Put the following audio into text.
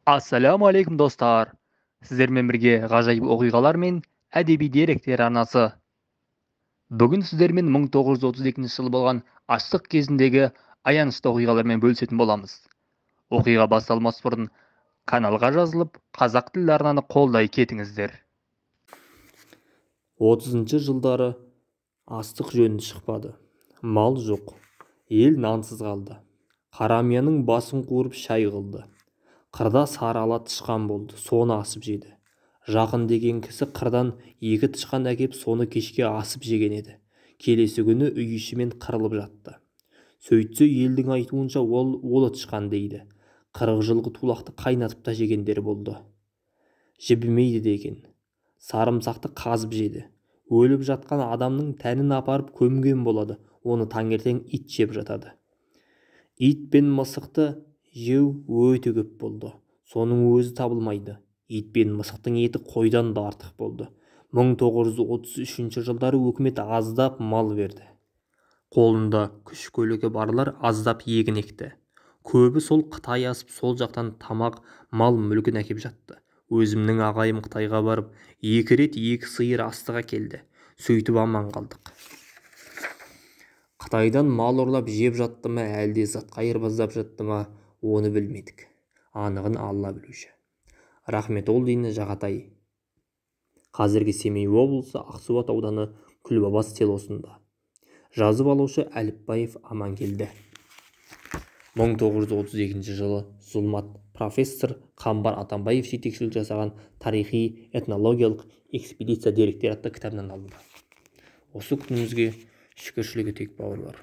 Ассалаумағалейкум, достар! Сіздермен бірге ғажайып оқиғалар мен әдеби деректер арнасы. Бүгін сіздермен 1932 жылы болған аштық кезіндегі аянышты оқиғалармен бөлісетін боламыз. Оқиға басталмас бұрын каналға жазылып, қазақ тілді арнаны қолдай кетіңіздер. 30 жылдары астық жөнді шықпады. Мал жоқ. Ел нансыз қалды. Қарамияның басын қуырып шай қылды. Қырда сары ала тышқан болды, соны асып жеді. Жақын деген кісі қырдан 2 тышқан әкеп, соны кешке асып жеген еді. Келесі күні үй ішімен қырылып жатты. Сөйтсе, елдің айтуынша ол олы тышқан дейді. 40 жылғы тулақты қайнатып та жегендер болды. Жібімейді деген. Сарымсақты қазып жеді. Өліп жатқан адамның тәнін апарып көмген болады, оны таңертең ит жеп жатады. Ит пен мысықты жеу өте көп болды. Соның өзі табылмайды. Ит пен мысықтың еті қойдан да артық болды. 1933 жылдары өкімет аздап мал берді. Қолында күш көлігі барлар аздап егін екті. Көбі сол Қытай асып, сол жақтан тамақ, мал мүлкін әкеп жатты. Өзімнің ағайым Қытайға барып, 2 рет 2 сиыр астыға келді. Сөйтіп аман қалдық. Қытайдан мал ұрлап жеп жатты ма, әлде затқа айырбастап жатты ма, оны білмедік. Анығын Алла білуші. Рахметолдин Жағатай. Қазіргі Семей облысы Ақсуат ауданы Күлбаба селосында. Жазып алушы Әліпбаев Аманкелді. 1932 жылы зұлмат профессор Қамбар Атамбаев жетекшілік жасаған тарихи этнологиялық экспедиция деректері атты кітабынан алынды. Осы күнімізге шүкіршілік етейік, бауырлар.